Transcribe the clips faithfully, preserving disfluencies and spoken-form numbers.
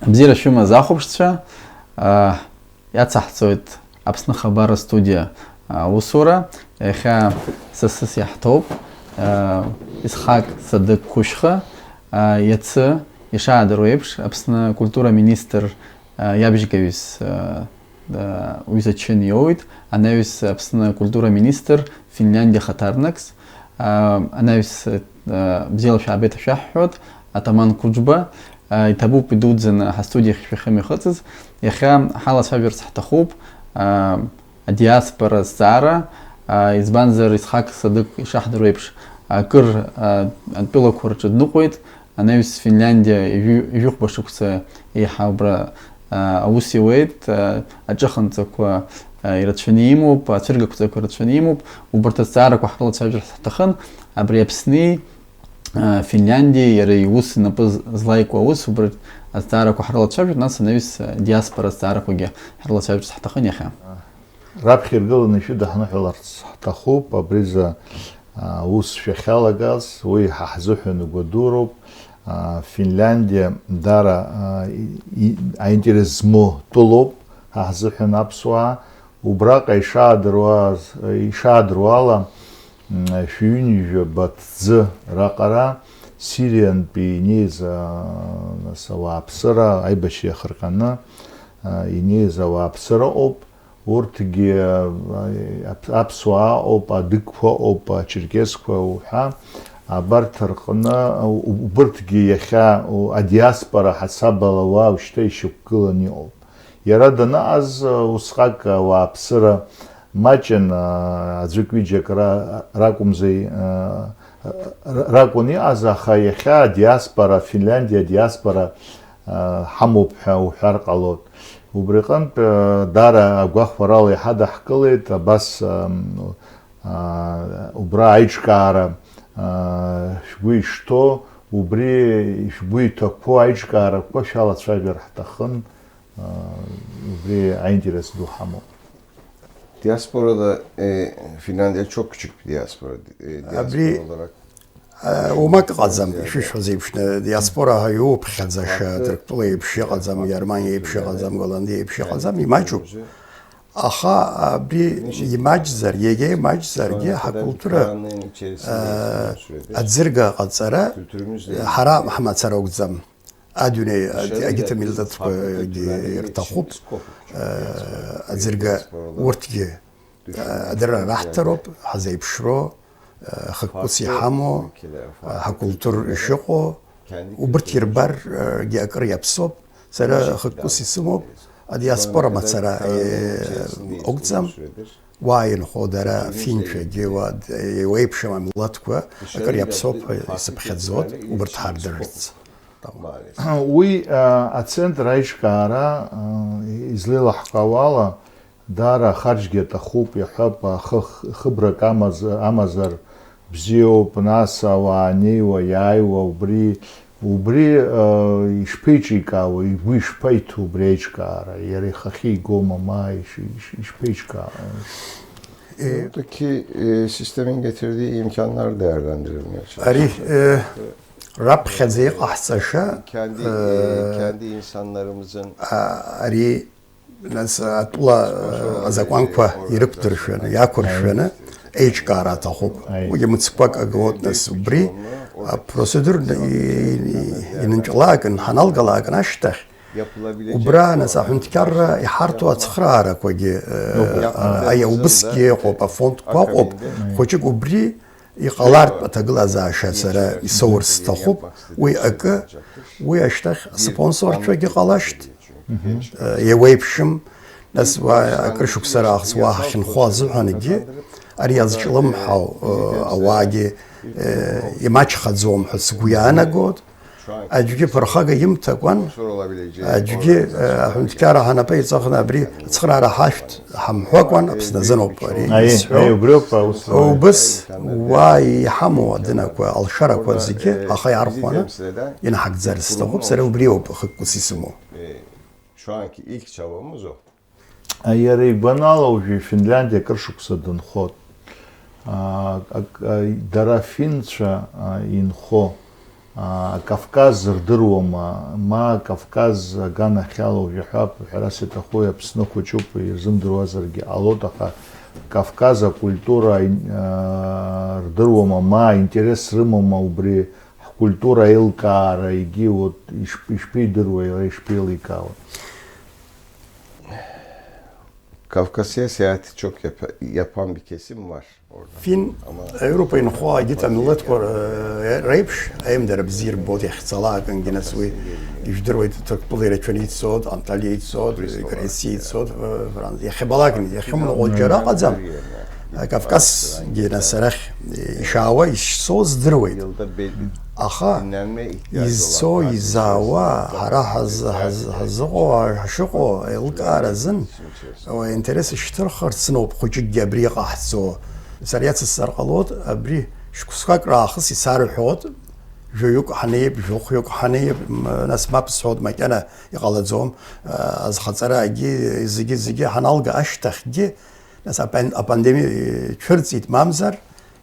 Бзиара шәымаз ахәаԥшцәа, аа, иацаҳҵоит Аԥсны Хабар астудиа аусура. Иахьа сасыс иаҳҭоуп, аа, Исхак Садык Қәышьха, аа, иацы, ишаадыруа еиԥш, Аԥсны акультура министр, аа, иабжьгаҩыс, аа, да, уҩыза Чын иоуит, анаҩс Аԥсны акультура министр Финляндиа хаҭарнакс, аа, анаҩс, аа, бзиала шәаабеит ҳәа шәаҳҳәоит, Атаман Қәыџьба, аа, иҭабуп идуӡӡаны ҳастудиахь шәахьымҩахыҵыз. Иахьа ҳалацәажәарц ҳҭахуп, аа, адиаспора зҵаара, аа, избанзар, Исхак Садык ишаҳдыруа еиԥш, акыр, аа, атәылақәа рҿы дныҟәеит, анаҩс Финляндиа ижәи-, ижәихәба шықәса еиҳа убра, аа, аус иуеит, аа, аҿыханҵақәа, аа, ирацәаны имоуп, ацәыргақәҵақәа рацәаны имоуп, убарҭ азҵаарақәа ҳрылацәажәарц ҳҭахын, абри Аԥсни, аа, Финляндиеи иара иус инапы з-, злаику аус, убарҭ азҵаарақәа ҳрылацәажәоит, нас анаҩс, аа, диаспора азҵаарақәагьы ҳрылацәажәарц ҳҭахын иахьа. Раԥхьа иргыланы ишәыдаҳныҳәаларц ҳҭахуп, абризы, а, аус шәахьалагаз, уи ҳа ҳзыҳәан гәадуроуп. А, Финляндиа дара, а, и-, и-, аинтерес змоу тәылоуп ҳа ҳзыҳәан аԥсуаа. Убраҟа ишаадыруаз, ишаадыруала, м, шәи ҩынҩажәаба ҭӡы раҟара Сириантәи инеиз, а, нас ауааԥсыра аибашьра иахырҟьаны, а, инеиз ауааԥсыра ыҟоуп. Урҭгьы, а, аԥ-, аԥсуаа ыҟоуп, адыгқәа ыҟоуп, ачеркесқәа уҳәа, абарҭ рҟны, у-, убырҭгьы иахьа, у-, адиаспора ҳасабала уа ушьҭа ишьақәгыланы иҟоуп. Иара даныҟаз, а, усҟак ауааԥсыра маҷын, а, аӡәык-ҩыџьак ра-, ракәымзи, а, ра-, ракәын иҟаз, аха иахьа адиаспора, Финляндиа адиаспора, а, ҳамоуп ҳәа уҳәар ҟалоит. Убри аҟынтә, а, даара агәахәарала иҳадаҳкылеит, абас, ам, а, убра аиҿкаара, а, шәгәы ишҭоу, убри шәгәы иҭақәоу аиҿкаарақәа шәалацәажәар ҳҭахын, а, убри аинтерес ду ҳамоуп. Диаспорада, э, Финляндия çok küçük bir diaspora. Э, Абри, diaspora olarak э, уамак ыҟаӡам, ишәышәҳәаз еиԥш, диаспора ҳәа иуԥхьаӡаша, Ҭырқәтәыла еиԥш иҟаӡам, Германиа еиԥш иҟаӡам, Голландиа еиԥш иҟаӡам, имаҷуп. Аха абри имаҷзар, егьа имаҷзаргьы, ҳакультура, э, аӡырга ҟаҵара, ҳара ҳмацара акәӡам. Адунеи, агьыҭ амилаҭқәагьы ирҭахуп, э, аӡырга урҭгьы, э, адырра раҳҭароуп, ҳазеиԥшроу, э, хықәкыс иҳамоу, э, ҳакультур ишыҟоу, убырҭ ирбаргьы акыр иаԥсоуп. Сара хықәкыс исымоуп, адиаспора мацара, э, акәӡам, уа инхо дара финцәагьы, уа, э, еиуеиԥшым амилаҭқәа акыр иаԥсоуп ҳәа исыԥхьаӡоит, убырҭ ҳардырырц. Уи, а, ацентр аиҿкаара, а, излеилаҳкаауала, даара ахарџьгьы аҭахуп, иаҳҳәап, ахы-, хыбрак амаз-, амазар бзиоуп, нас ауаа неиуа, иааиуа, убри, убри, а, ишԥеиҿикаауа, игәы ишԥаиҭо убри аиҿкаара, иара ихахьы игома, ма иш-, иш-, ишԥеиҿкаауа? E, Buradaki, e, sistemin getirdiği imkanlar değerlendirilmeye çalışılıyor. Ари, э, раԥхьаӡа иҟаҳҵаша, Kendi, э, e, kendi insanlarımızın а, ари, нас, атәыла, э, азакәанқәа ирықәдыршәаны, иақәыршәаны еиҿкаара аҭахуп. Аи. Уигьы мыцхәқәак агылоит, нас, убри апроцедура и-, и-, инанҿалаакын, ҳаналгалаакын ашьҭахь, убра, нас, аҳәынҭқарра иҳарҭо ацхыраарақәагьы, э, аиаубысгьы ыҟоуп, афондқәа ыҟоуп, хәыҷык убри иҟалартә аҭагылазаашьа сара исоурц сҭахуп, уи акы, уи ашьҭахь аспонсорцәагьы ҟалашт, э, еиуеиԥшым, нас уа акыр шықәса раахыс уа ҳахьынхо азыҳәангьы, ари иазҿлымҳау, э, ауаагьы, э, имаҷхаӡом ҳәа сгәы иаанагоит. Аӡәгьы ԥырхага имҭакәан, аӡәгьы, э, аҳәынҭқарра ҳанапы иҵахны абри ацхыраара ҳашәҭ ҳамҳәакәан, Аԥсны азыноуп ари Аи, изҳәо. Аи, убриоуп аус злоу. Убыс уа иҳамоу адынақәа, алшарақәа зегьы ахы иархәаны инаҳагӡар сҭахуп, сара убриоуп хықәкыс исымоу. Şu anki ilk çabamız o. Иара игәанала уажәы Финляндиа акыр шықәса дынхоит. А, ак-, а, дара афинцәа, а, инхо, А, Кавказ рдыруама, ма Кавказ аганахьала уажәы ҳәа, ҳәарас иаҭаху Аԥсны хәыҷуп, ирзымдыруазаргьы ҟалоит, аха Кавказ акультура, а, рдыруама, ма аинтерес рымоума убри ҳкультура аилкаара, егьи вот ишԥ-, ишԥеидыруа, иара ишԥеиликаауа? Kafkasya seyahati çok yapa-, yapan bir kesim var orada. Фин, Европа инхо егьырҭ амилаҭқәа, э, реиԥш аимдара бзиа ирбоит иахьцалакгьы, нас уи ижәдыруеит, Ҭырқәтәыла ирацәаны ицоит, Анталиа ицоит, Грециа ицоит, э, Франциа. Иахьабалакгьы, иахьымнаҟәо џьара ыҟаӡам. Кавказгьы, нас, арахь ишаауа, ишцо здыруеит. Аха изцо, изаауа, ҳара ҳаз-, ҳаз-, ҳазыҟоу, ҳшыҟоу еилкаара азын, уи аинтерес шьҭырхырц ноуп, хәыҷыкгьы абри иҟаҳҵо. Сара иацысҵар ҟалоит, абри шықәсқәак раахыс исарҳәоит, жәаҩык ҳанеип, жәохәҩык ҳанеип, м, нас мап сҳәоит, макьана иҟалаӡом, а, азхаҵарагьы, зегьы, зегьы ҳаналга ашьҭахьгьы, нас апан-, апандемиа, э, цәырҵит, мамзар,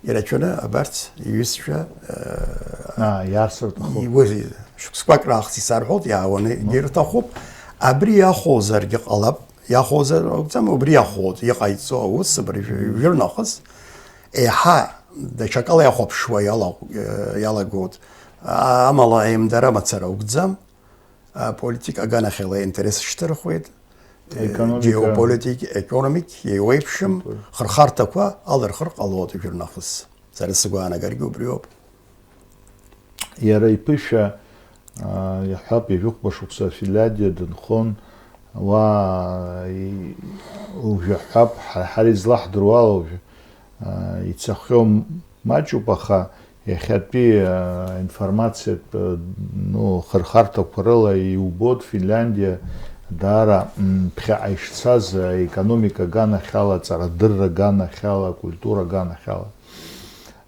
ирацәаны абарҭ иҩызцәа, э, Аа, иаарсырҭахуп. Иуи-, шықәсқәак раахыс исарҳәоит, иаауаны ирҭахуп. Абри иахәозаргьы ҟалап, иахәозар акәӡам, убри иахәоит, иҟаиҵо аус, абри жә-, жәыр нахыс, еиҳа даҽакала иахәаԥшуа иала-, э, иалагоит. А-, амала аимдара мацара акәӡам. Аполитика аганахьала аинтерес шьҭырхуеит. Аекономика. Геополитик, економик, еиуеиԥшым, Супер. Хырхарҭақәа алырхыр ҟалоит жәыр нахыс. Сара сгәаанагарагьы убриоуп. Иара иԥышәа, аа, иаҳҳәап, ҩажәихәба шықәса Финляндиа дынхон, уа, и-, уажәы ҳҳәап, ҳара, ҳара излаҳдыруа ала уажәы, аа, ицахьоу маҷуп, аха иахьатәи, аа, информациатә, ну, хырхарҭақәа рыла иубоит, Финляндиа даара, м, ԥхьаҟа ишцаз, аекономика аганахьала, аҵарадырра аганахьала, акультура аганахьала.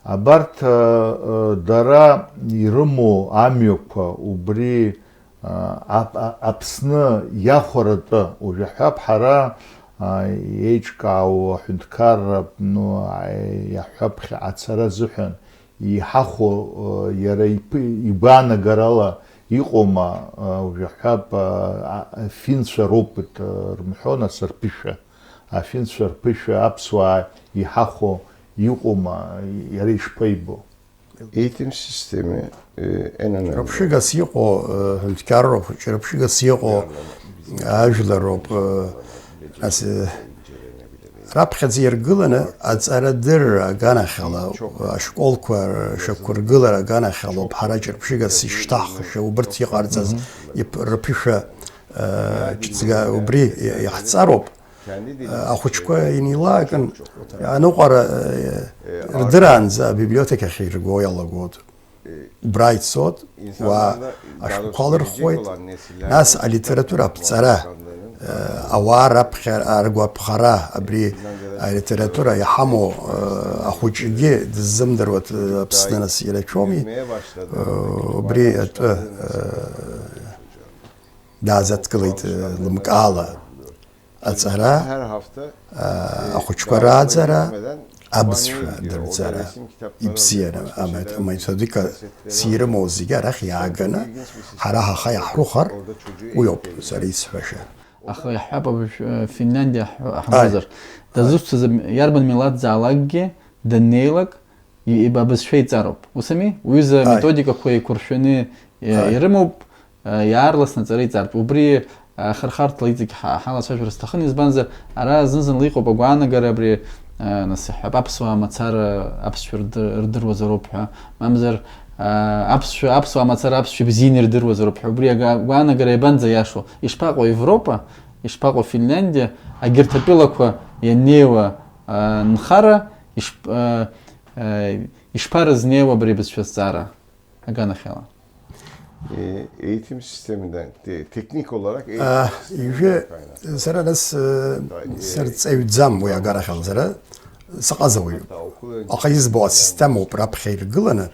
Абарҭ, а, а, дара ирымоу амҩақәа убри, а, Ап-, а, Аԥсны иахәаратәы, уажәы ҳҳәап, ҳара, а, еиҿкаау аҳәынҭқарра, ну, а, иаҳҳәап, ацара азыҳәан иҳахәо, а, иара иԥы-, игәаанагарала иҟоума, а, уажәы ҳҳәап, а, а, афинцәа роуп, а, рымҳәо, нас, рԥышәа. Афинцәа рԥышәа аԥсуаа иҳахәо иҟоума, иара ишԥеибо? Eğitim sistemi, e, en önemli. Ҿырԥшыгас иҟоу, э, ҳәынҭқарроуп, ҿырԥшыгас иҟоу ажәлароуп, э, нас, э, раԥхьаӡа иргыланы аҵарадырра аганахьала, ашколқәа ршьақәыргылара аганахьалоуп ҳара ҿырԥшыгас ишьҭаҳхша, убырҭ иҟарҵаз иԥ-, рԥышәа, э, ҿыцга убри иаҳҵароуп. Ахәыҷқәа инеилакын, аныҟәара, э, рдыраанӡа абиблиотекахь ирго иалагоит. Убра ицоит, уа ашәҟәқәа алырхуеит, нас алитература аԥҵара, э, ауаа раԥхьа, ргәаԥхара, абри алитература иҳамоу, э, ахәыҷгьы дыззымдыруа, э, Аԥсны нас ирацәоуми, э, убри атәы, э, даазадкылеит, э, лымкаала. Аҵара, а, ахәыҷқәа рааӡара, абызшәа дырҵара, ибзианы, амет-, аметодика зирымоу зегьы арахь иааганы, ҳара ҳаха иаҳрухар, уиоуп сара исҳәаша. Аха иаҳҳәап, аб-, Финляндиа ҳҳәо-, ҳамазар, дазусҭцәаз, иарбан милаҭзаалакгьы даннеилак, и-, иба-, абызшәа иҵароуп. Ус ами? Уҩыза Ааи. Методикақәа еиқәыршәаны, э, Ааи. Ирымоуп, э, иаарласны аҵара иҵартә. Убри, э, ахырхарҭала иҵегь ҳа-, ҳалацәажәара сҭахын, избанзар, ара зны-зынла иҟоуп агәаанагара абри, э, нас иҳәап, аԥсуаа мацара аԥсшәа рдыр-, рдыруазароуп ҳәа, мамзар, э, аԥсшәа, аԥсуаа мацара аԥсшәа бзианы ирдыруазароуп ҳәа. Убри ага-, агәаанагара иабанӡаиашоу? Ишԥаҟоу Европа? Ишԥаҟоу Финляндиа? Егьырҭ атәылақәа ианнеиуа, э, нхара, ишп-, э, э, ишԥарызнеиуа абри абызшәа азҵаара? Аганахьала. E, eğitim sisteminden, te-, teknik olarak eğitim А, sisteminden ижәы kaynaklı. Сара нас, э, сырҵаҩӡам уи аганахьала, сара сыҟазауаҩуп. Аха избо асистемоуп раԥхьа иргыланы,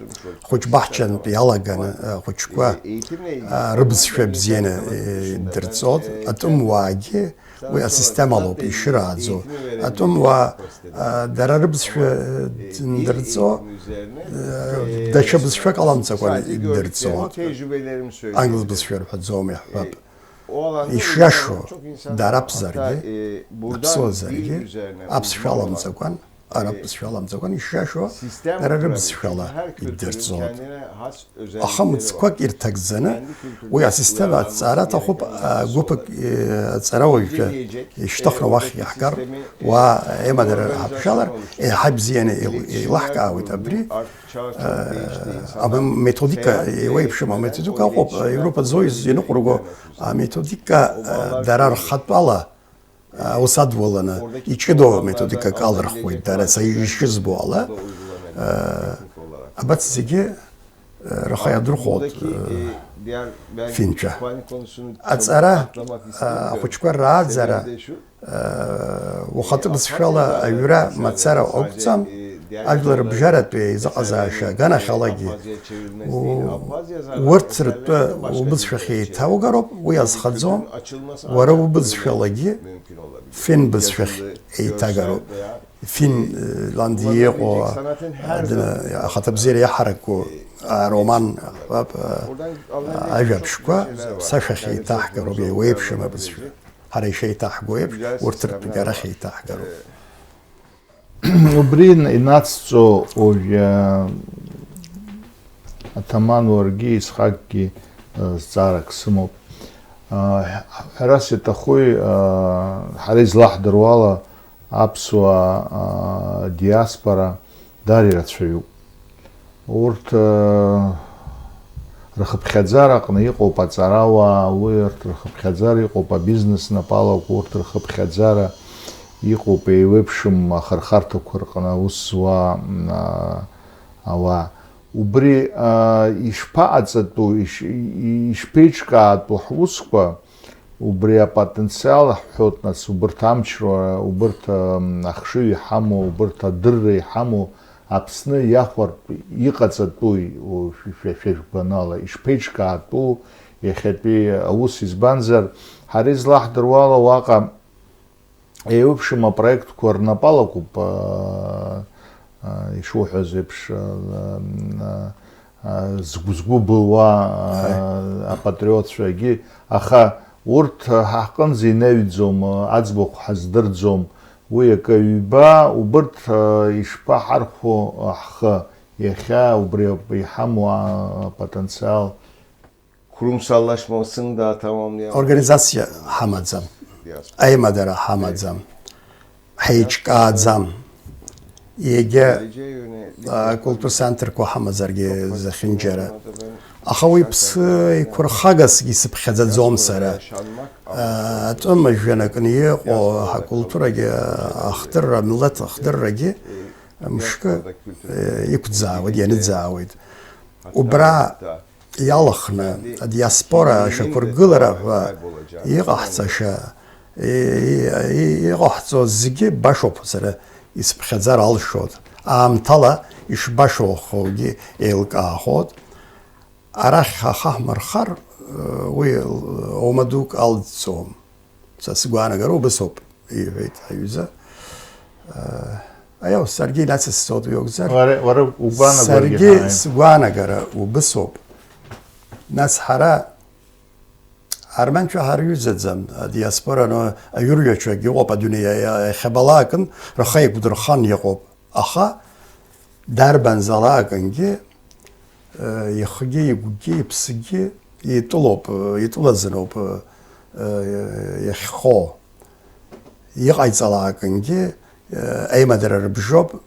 хәыҷ баҳчантә иалаганы, э, хәыҷқәа, э, рыбызшәа бзианы, э, дырҵоит, атәымуаагьы, Уи асистемалоуп ишырааӡо. Атәым уаа, а, дара рыбызшәа, э, ндырҵо, э, даҽа бызшәак аламҵакәан иддырҵо. Англ бызшәа рҳәаӡом, иаҳҳәап. Ишиашоу, дара аԥсзаргьы, аԥсуазаргьы, аԥсшәа аламҵакәан, араԥ бызшәа аламҵакәан, ишиашоу, дара рыбызшәала иддырҵоит. Аха мыцқәак ирҭагӡаны, уи асистема аҭҵаара аҭахуп, а, гәыԥык, э, аҵарауаҩцәа ишьҭыхны уахь иаҳгар, уа аимадара ҳаԥшалар, еиҳа ибзианы еил-, еилаҳкаауеит абри. Э, аметодика, еиуеиԥшым аметодика ыҟоуп, Европа зоуз иныҟәырго аметодика, э, дара рхатәала, аус адуланы, иҷыдоу аметодикак алырхуеит дара, са ишызбо ала, э, абарҭ зегьы, э, раха иаадырхәоит, э, финцәа. Аҵара, э, ахәыҷқәа рааӡара, э, ухатәы бызшәала аҩра мацара акәӡам, ажәлар рыбжьаратәи аизыҟазаашьа аганахьалагьы, у-, урҭ ртәы убызшәахь еиҭаугароуп, уи азхаӡом, уара убызшәалагьы фин бызшәахь еиҭагароуп. Финланди иҟоу, а, дна-, ахаҭабзиара иаҳараку ароман, а, а, ажәабжьқәа сашәахь еиҭаҳгароуп, еиуеиԥшым абызшәа. Ҳара ишеиҭаҳго еиԥш, урҭ ртәгьы арахь еиҭаҳгароуп. Убри ин-, инацҵо уажә, а, Аҭаман, уаргьы, Исхакгьы, а, зҵаарак сымоуп. А, ҳәарас иаҭахуи, а, ҳара излаҳдыруала, аԥсуа, а, диаспора даара ирацәаҩуп. Урҭ, э, рхыԥхьаӡара аҟны иҟоуп аҵарауаа, урҭ рхыԥхьаӡара иҟоуп абизнес напалақәа, урҭ рхыԥхьаӡара иҟоуп еиуеиԥшым ахырхарҭақәа рҟны аус зуа, м, а, ауаа. Убри, а, ишԥаҟаҵатәу, иш-, и-, ишԥеиҿкаатәу ҳусқәа, убри апотенциал ҳҳәоит, нас, убырҭ амчра, убырҭ, м, ахшыҩ иҳамоу, убырҭ адырра иҳамоу, Аԥсны иахәартә иҟаҵатәуи, шәа-, шәа-, шәа-, шәгәанала, ишԥеиҿкаатәу иахьатәи аус, избанзар, ҳара излаҳдыруала уаҟа еиуеиԥшым апроектқәа рнапалакуп, а, а, ишуҳәаз еиԥш, а, а, а, згәы-, згәы былуа, а, Аи. Апатриотцәагьы, аха урҭ ҳаҟынӡа инаҩӡом, аӡбахә ҳаздырӡом, Уи акы ҩба, убырҭ, а, ишԥаҳархәо, а, ҳхы, иахьа убри ауп иҳамоу, а, апотенциал. Kurumsallaşmasını da tamamlayamadık. Организациа ҳамаӡам, Диаспора. Аимадара ҳамаӡам, ҳеиҿкааӡам. Егьа, а, культур центрқәа ҳамазаргьы зехьынџьара. Аха уи ԥсы еиқәырхагасгьы исыԥхьаӡаӡом сара. Атәым ажәҩан аҟны иҟоу ҳакультурагьы, ахдырра, амилаҭ ахдыррагьы мышкы, э, иқәӡаауеит, ианыӡаауеит. Убра иалхны адиаспора ашьақәыргылара ҳәа иҟаҳҵаша, и-, и-, и-, иҟаҳҵо зегьы башоуп, сара исыԥхьаӡар алшоит. Аамҭала ишбашоу ахәгьы еилкаахоит. Арахь ҳа ҳахмырхар, уи ома дук алҵӡом. Са сгәаанагара убыс ауп, иҳәеит аҩыза. Аиау, саргьы инацысҵоит уи акәзар. Уара, уара угәаанагоит, саргьы ҳаи. Сгәаанагара убыс ауп. Нас ҳара арманцәа ҳарҩызаӡам, адиаспора, но аҩырҩацәагьы ыҟоуп адунеи иа-, иа-, иахьабалакын, рхы еиқәдырхан иҟоуп. Аха дарбанзаалакынгьы, э, ихгьы, игәгьы, иԥсгьы итәылоуп, э, итәылаӡаноуп, э, э, иахьхо. Иҟаиҵалакынгьы, э, аимадара рыбжоуп,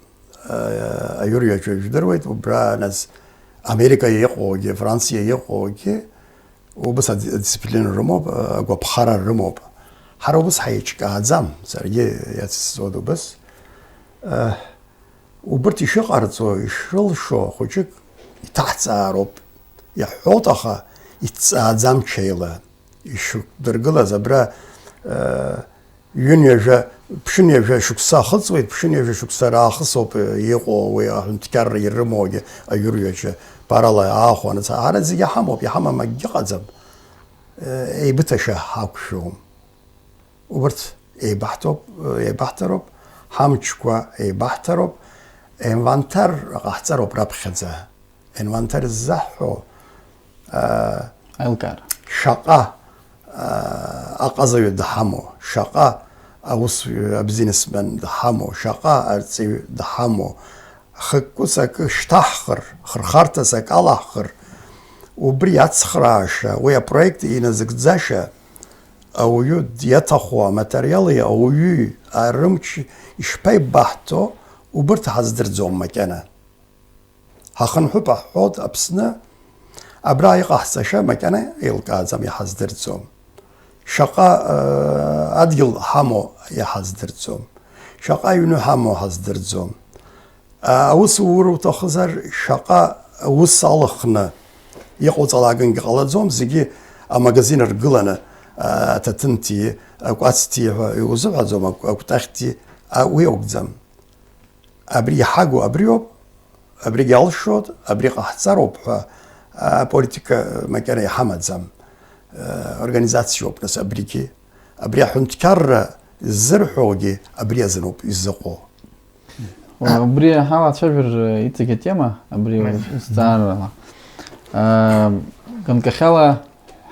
э, аҩырҩацәа жәдыруеит, убра нас Америка иҟоугьы, Франциа иҟоугьы, Убыс адисциплина рымоуп, агәаԥхара рымоуп. Ҳара убыс ҳаиҿкааӡам, саргьы иацысҵоит убыс. Убырҭ ишыҟарҵо, ишрылшо хәыҷык иҭаҳҵаароуп, иаҳҳәоит, аха иҭҵааӡам ҽеила. Ишықәдыргылаз абра, Ҩынҩажәа, ԥшьынҩажәа шықәса ахыҵуеит, ԥшьынҩажәа шықәса раахыс ауп, э, иҟоу уи аҳәынҭқарра ирымоугьы аҩырҩаҿы, парала аахәа аныца-, ара зегьы иҳамоуп, иҳамам акгьы ыҟаӡам. Э, еибыҭашьа ҳақәшәом. Убырҭ еибаҳҭоуп, еибаҳҭароуп, ҳамчқәа еибаҳҭароуп, инвентар ҟаҳҵароуп раԥхьаӡа. Инвентар ззаҳҳәо, аа, Аилкаара. Шаҟа, аа, аҟазаҩы дҳамоу, шаҟа аусҩы, абизнесмен дҳамоу, шаҟа арҵаҩы дҳамоу, хықәкыс акы шьҭаҳхыр, хырхарҭас акы алаҳхыр, убри ацхрааша, уи апроект иназыгӡаша, ауаҩы иаҭаху аматериали ауаҩи арымч ишԥаибаҳҭо, убырҭ ҳаздырӡом макьана. Ҳахынҳәып ҳҳәоит Аԥсны, абра иҟаҳҵаша макьана еилкааӡам, иҳаздырӡом. Шаҟа, э, адгьыл ҳамоу иҳаздырӡом. Шаҟа ҩны ҳамоу ҳаздырӡом. Аус уур уҭахызар, шаҟа ус алхны иҟауҵалакынгьы ҟалаӡом, зегьы амагазин ргыланы, аҭаҭынҭи, акәацҭи ҳәа иузыҳәаӡом, акә-, акәтаӷьҭи, а, уи акәӡам. Абри иҳагу абриоуп, абригь алшоит, абри ҟаҳҵароуп ҳәа, аполитика макьана иҳамаӡам. Организациоуп, нас, абригьы. Абри аҳәынҭқарра ззырҳәогьы абри азыноуп изыҟоу. Убри ҳалацәажәар иҵегь атема, абри Мгм. Узҵаарала. Ганкахьала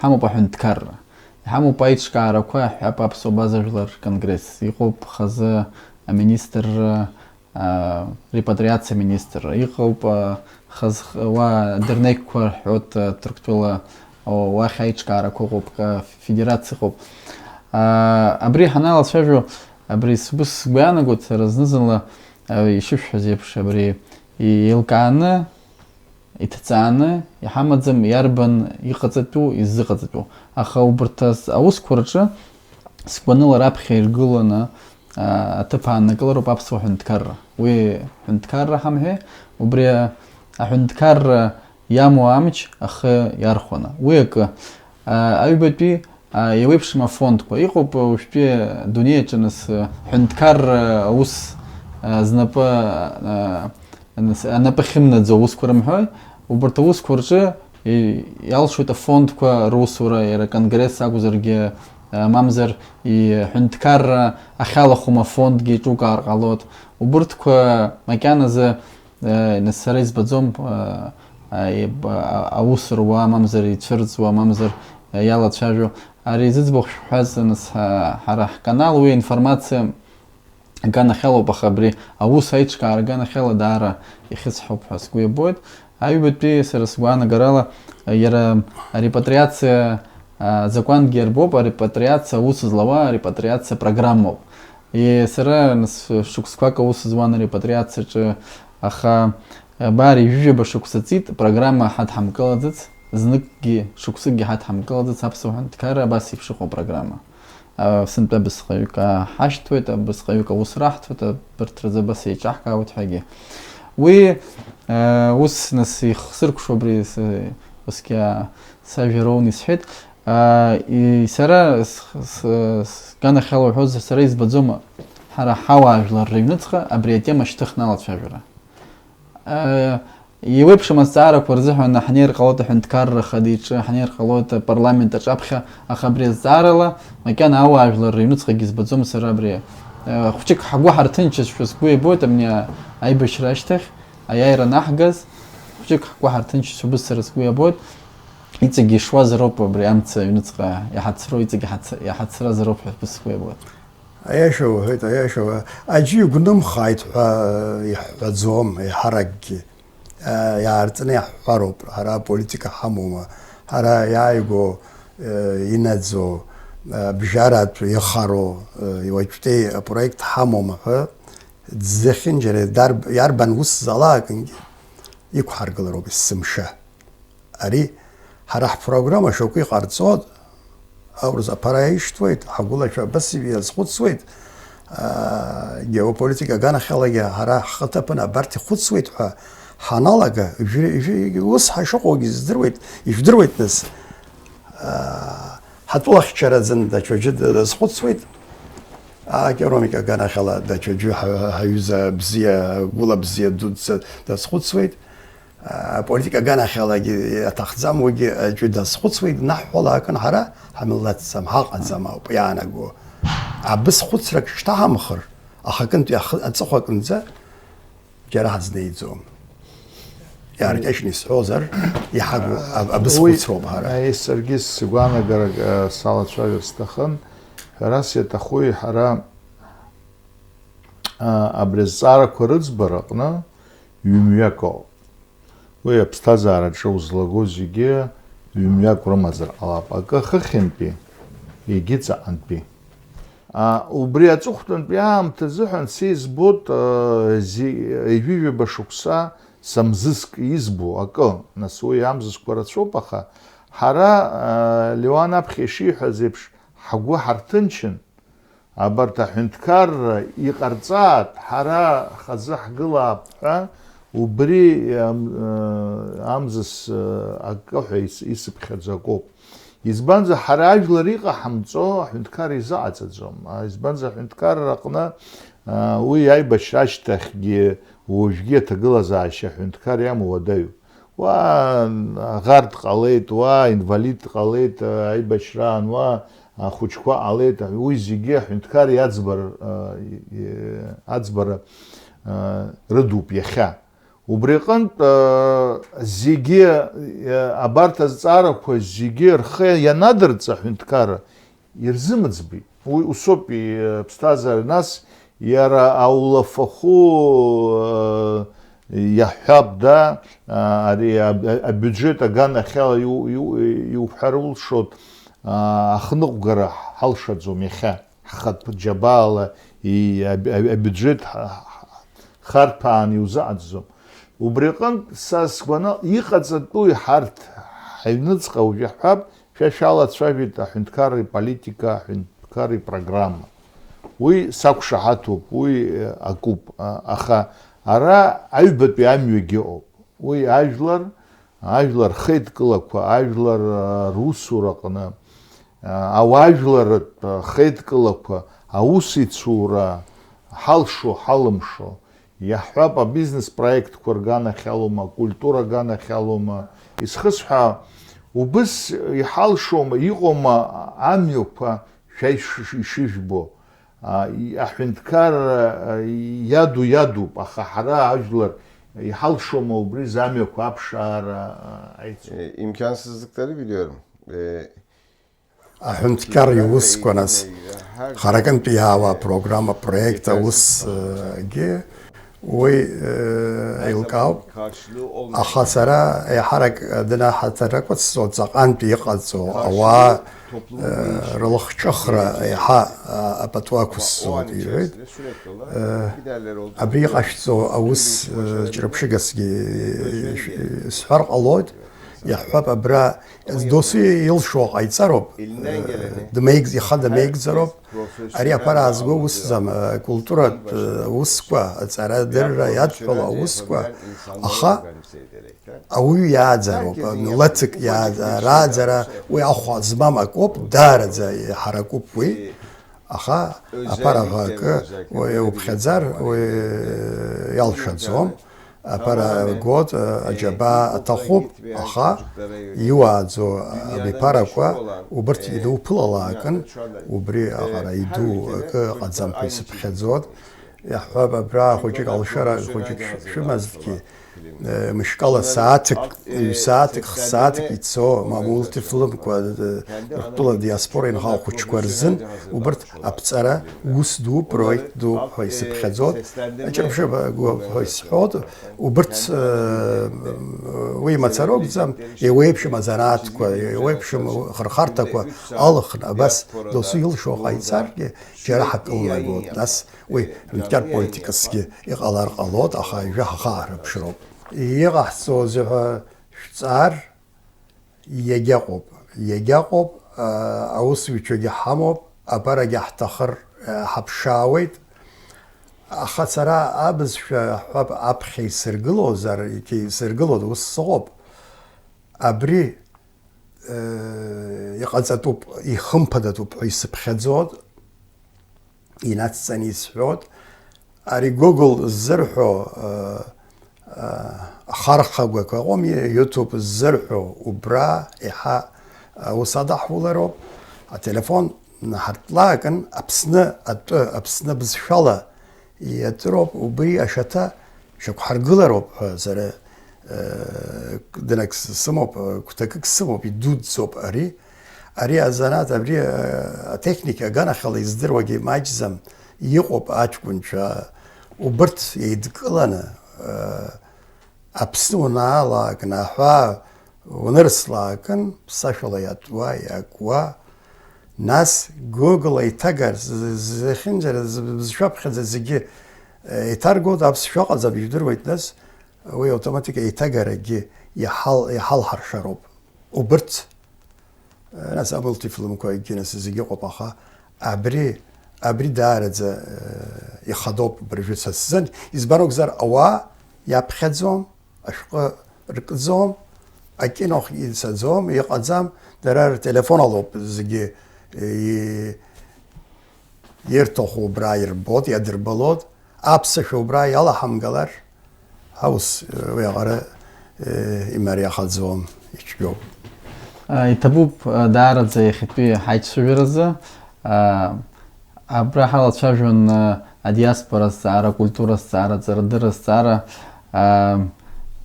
ҳамоуп аҳәынҭқарра. Иҳамоуп аиҿкаарақәа, иаҳҳәап, Аԥсуа база жәлар конгресс. Иҟоуп хазы аминистрра, а, репатриациа министрра. Иҟоуп, а, хаз-, уа дырнеқьқәа рҳәоит, а, Ҭырқәтәыла, о, уахь аиҿкаарақәа ыҟоуп, а, федерациа ыҟоуп. А, абри ҳаналацәажәо, абри сгәы сгәы иаанагоит, сара зны-зынла, а, ишышәҳәаз еиԥш, абри еилкааны, иҭҵааны иҳамаӡам, иарбан иҟаҵатәу, иззыҟаҵатәу. Аха убарҭ ас-, аусқәа рҿы сгәаныла раԥхьа иргыланы, а, аҭыԥ ааннакылароуп аԥсуа ҳәынҭқарра. Уи ҳәынҭқарра ҳамҳәеи, убри аҳәынҭқарра иамоу амч ахы иархәаны. Уи акы. А, аҩбатәи, а, еиуеиԥшым афондқәа. Иҟоуп, а, уажәтәи адунеи аҿы нас, а, ҳәынҭқарра аус, а, знапы, а, аныс-, анапы ахьымнаӡо аусқәа рымҳәои, убарҭ аусқәа рҿы и-, иалшоит афондқәа русура, иара аконгресс акәзаргьы, а, мамзар иҳәынҭқарра ахьалахәым афондгьы еиҿукаар ҟалоит. Убырҭқәа макьаназы, а, нас сара избаӡом, а, а, иб-, а, аус руа, мамзар ицәырҵуа, мамзар, а, иалацәажәо. Ари зыӡбахә шәҳәаз, нас, ҳа-, ҳара ҳканал уи аинформациа аганахьалоуп, аха абри аус аиҿкаара аганахьала даара ихьысҳауп ҳәа сгәы иабоит. Аҩбатәи сара сгәаанагарала, иара арепатриациа, а, закәангьы иарбоуп, арепатриациа аус злауа арепатриациа программоуп. И-, сара нас шықәсқәак аус зуан арепатриациаҿы, аха, а, абар ҩажәижәаба шықәса ҵит, программа ҳадҳамкылаӡац, зныкгьы, шықәсыкгьы ҳадҳамкылаӡац аԥсуа ҳәынҭқарра абас еиԥш ыҟоу апрограмма. А, сынтәа абасҟаҩык ааҳашьҭуеит, абасҟаҩык аус раҳҭоит, абарҭ рзы абас еиҿаҳкаауеит ҳәагьы. Уи, а, ус нас ихсыркәшо абри с-, усгьы, а, сажәа роуны исҳәеит. А, и-, сара с-, с-, сганахьала уҳәозар, сара избаӡом, ҳара ҳауаажәлар рыҩныҵҟа абри атема шьҭыхны алацәажәара. Еиуеиԥшым азҵаарақәа рзыҳәан ҳнеир ҟалоит аҳәынҭқарра ахада иҿы, ҳнеир ҟалоит апарламент аҿаԥхьа, аха абри азҵаарала макьана ауаажәлар рыҩныҵҟагьы збаӡом сара абри. Хәҷык ҳгәы ҳарҭынчызшәа сгәы иабоит абни аибашьра ашьҭахь аиааира анаҳгаз, хәҷык ҳгәы ҳарҭынчызшәа убыс сара сгәы иабоит. Иҵегьы ишуазароуп абри амца аҩныҵҟа иҳацроу, иҵегьы иҳац-, иҳацразароуп ҳәа убыс сгәы иабоит. Аиаша уҳәеит, аиаша уҳәа-, аӡәы игәнымхааит ҳәа иҳҳәаӡом, еиҳаракгьы, а, иаарҵны иаҳҳәароуп, ҳара аполитика ҳамоума, ҳара иааигәоу, э, инаӡоу, э, абжьаратә ихароу, э, уаҵәтәи апроект ҳамоума ҳәа, зехьынџьара дарб-, иарбан ус залаакынгьы иқәҳаргылароуп есымша. Ари ҳара ҳпрограмма шаҟа иҟарҵо, аурыс аԥара ишьҭуеит, ҳагәылацәа абас иазхәыцуеит, аа, геополитика аганахьалагьы ҳара ҳхаҭыԥан абарҭ ихәыцуеит ҳәа ҳаналага, ижә-, ижә-, ус ҳашыҟоугьы здыруеит, ижәдыруеит нас. Аа, ҳатәылахьчараӡан даҽаӡәы дазхәыцуеит, аекономика аганахьала даҽаӡәы ҳа-, ҳаҩыза бзиа, гәыла бзиа дуӡӡа дазхәыцуеит. Аполитика аганахьалагьы аҭахӡам, уигьы аӡәы дазхәыцуеит, днаҳҳәалакын, ҳара ҳамилаҭӡам, ҳаҟаӡам ауп иаанаго. Абыс хәыцрак шьҭаҳамхыр, ахакынтәи ахы-, аҵыхәа акынӡа џьара ҳазнеиӡом. Иааркьаҿны исҳәозар, иҳагу аб-, абыс Уи, хәыцроуп ҳара. Аи, саргьы сгәаанагарак, а, салацәажәар сҭахын. Ҳәарас иаҭахуи, ҳара, а, абри азҵаарақәа рыӡбара аҟны ҩымҩак ауп. Уи аԥсҭазаараҿы узлаго зегьы ҩымҩак рымазар ҟалап, акы хыхьынтәи, егьи ҵаҟантәи. А, убри аҵыхәтәантәи аамҭа азыҳәан са избоит, а, зи-, ҩажәижәаба шықәса самзызк избо акы, нас уи амзызқәа рацәоуп, аха ҳара, а, Леуан аԥхьа ишиҳәаз еиԥш, ҳгәы ҳарҭынчын, абарҭ аҳәынҭқарра иҟарҵааит, ҳара хазы ҳгылаап ҳәа, убри, ам-, э, амзас, э, акы ҳәа ис-, исыԥхьаӡо акоуп. Избанзар, ҳара ажәлар иҟаҳамҵо аҳәынҭқарра изыҟаҵаӡом. А, избанзар, аҳәынҭқарра аҟны, а, уи аибашьра ашьҭахьгьы уажәгьы аҭагылазаашьа аҳәынҭқар иамоу уадаҩуп. Уа аӷард ҟалеит, уа инвалид ҟалеит, аибашьраан, уа ахәыҷқәа ҟалеит, уи зегьы аҳәынҭқар иаӡбар-, а, и-, аӡбара, а, рыдуп иахьа. Убри аҟынтә, а, зегьы, а, абарҭ азҵаарақәа зегьы рхы ианадырҵа аҳәынҭқарра, ирзымыӡбеит. Уи усоуп иԥсҭазаара. Нас иара аулафахәы, э, иаҳҳәап, да, а, ари аб-, а-, абиуџьет аганахьала иу-, иу-, иуҳәар улшоит, а, ахныҟәгара ҳалшаӡом иахьа. Ҳхатә џьабаала и-, аб-, аб-, абиуџьет ҳа-, ҳа-, харҭәааны иузыҟаҵаӡом. Убри аҟынтә, са сгәанала, иҟаҵатәуи ҳарҭ ҳаҩныҵҟа уажә иаҳҳәап, шәа шәалацәажәеит аҳәынҭқарра иполитика, аҳәынҭқарра ипрограмма. Уи сақәшаҳаҭуп, уи, э, акуп. А, аха ара аҩбатәи амҩагьы ыҟоуп. Уи ажәлар, ажәлар рхеидкылақәа, ажәлар, а, русураҟны, а, ауаажәларратә, а, хеидкылақәа, аусеицура ҳалшо, ҳалымшо, иаҳҳәап, абизнес проектқәа рганахьалоума, акультура аганахьалоума, исхысҳәаа, убыс иҳалшома, иҟоума амҩақәа шәа иш-, ишыжәбо? А, и-, аҳәынҭқарра, а, иаду иадуп, аха ҳара ажәлар иҳалшома убри замҩақәа аԥшаара, а, аицу? E, imkansızlıkları biliyorum. E, Аҳәынҭқар иусқәа, нас, харакынтә иаауа апрограмма, апроект, аус, э, гьы, уи, э, еилкаауп. Аха сара еиҳарак днаҳаҭыр ракәыцҵо, ҵаҟантә иҟаҵоу ауаа, э, рылахҿыхра еиҳа, а, апату ақәысҵоит, иҳәеит. Э, абри иҟашәҵо аус, э, ҷырԥшыгасгьы, э, ш-, сҳәар ҟалоит, иаҳҳәап, абра Досу илшо ҟаиҵароуп, э, дмеиг-, ихы дамеигӡароуп. Ари аԥара аазго усӡам, э, культуратә, э, усқәа, аҵарадырра иадҳәало аусқәа, аха ауаҩы иааӡароуп, милаҭк иаа-, рааӡара уи ахәа змам акоуп, даараӡа иҳаракуп уи. Аха аԥара ҳәа акы уи уԥхьаӡар, уи иалшаӡом. Аԥара гот, аџьабаа аҭахуп, аха иуааӡо абиԥарақәа убырҭ идуԥылалаакын, убри аҟара иду акы ыҟаӡам ҳәа исыԥхьаӡот. Иаҳҳәап, абра хәыҷык алшара хәыҷык шәымазҭгьы, э, мышкала сааҭк, ҩ-сааҭк, х-сааҭк ицо, ма мультифильмкәа, э, ртәыла диаспора инхо ахәыҷқәа рзын убырҭ аԥҵара ус ду, проект ду ҳәа исыԥхьаӡот. Аҷырԥшьа гәоуп ҳәа исҳәот. Убырҭ, э, уи мацара акәӡам, еиуеиԥшым азанааҭқәа, еиуеиԥшым хырхарҭақәа алхны, абас досу илшо ҟаиҵаргьы, џьара ҳакылнагот. Нас уи ҳәынҭқар политикасгьы иҟалар ҟалот, аха ижәы ҳахаҳарԥшроуп. Иҟаҳҵозеи ҳәа шәҵаар, иагьаҟоуп, иагьаҟоуп, а, аусзуҩцәагьы ҳамоуп, аԥарагьы ҳҭахыр, а, ҳаԥшаауеит. Аха сара абызшәа ҳәа аԥхьа исыргылозар, иҭеисыргылоит, ус сыҟоуп. Абри, э, иҟаҵатәуп, ихымԥадатәуп ҳәа исыԥхьаӡот. Инацҵаны исҳәот, ари Google ззырҳәо, э, э, ахархәагақәа ыҟоуми, YouTube ззырҳәо, убра еиҳа, э, ус адаҳулароуп. Ателефон наҳарҭлаакын, Аԥсны атәы, Аԥсны абызшәала иатәыроуп, убри ашьаҭа шьақәҳаргылароуп ҳәа сара, э, дынак сымоуп, э, гәҭакык сымоуп, идуӡӡоуп ари. Ари азанааҭ, абри, э, атехника аганахьала издыруагьы маҷӡам, иҟоуп аҷкәынцәа, убырҭ еидкыланы, э, Аԥсны уанаалаак, наҳәаа унырслаакын, ԥсашәала иатуа, иакуа, нас Google еиҭагар, з-, з-, зехьынџьара з-, бызшәаԥхьаӡа зегьы, э, еиҭаргоит, аԥсшәа ыҟаӡам, ижәдыруеит, нас уи автоматика еиҭагарагьы иҳал-, иҳалҳаршароуп. Убырҭ, э, нас амультифильмқәа, егьи нас зегьы ыҟоуп, аха абри, абри даараӡа, э, ихадоуп абыржәы са сзын. Избан акәзар, ауаа иаԥхьаӡом, ашәҟәы ркӡом, акино ицаӡом, иҟаӡам, дара ртелефон алоуп зегьы, э, и-, ирҭаху убра ирбот, иадырбалот, аԥсашәа убра иалаҳамгалар, аус, э, уи аҟара, э, имариахаӡом, ицәгьоуп. А, иҭабуп, а, даараӡа иахьатәи ҳаицәажәаразы. А, абра ҳалацәажәон, а, адиаспора азҵаара, акультура азҵаара, аҵарадырра азҵаара. А,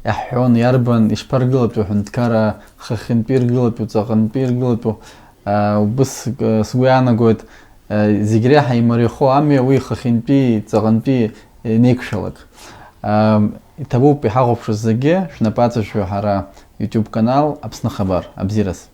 иаҳҳәон, иарбан, ишԥаргылатәу аҳәынҭқарра, хыхьынтәи иргылатәу, ҵаҟантәи иргылатәу. А, убыс, а, сгәы иаанагоит, а, зегь реиҳа имариахо амҩа уи хыхьынтәи, ҵаҟантәи инеиқәшәалак. А, иҭабуп иҳахәаԥшуаз зегьы, шәнапы аҵашәо ҳара YouTube канал Аԥсны Хабар. Абзиараз.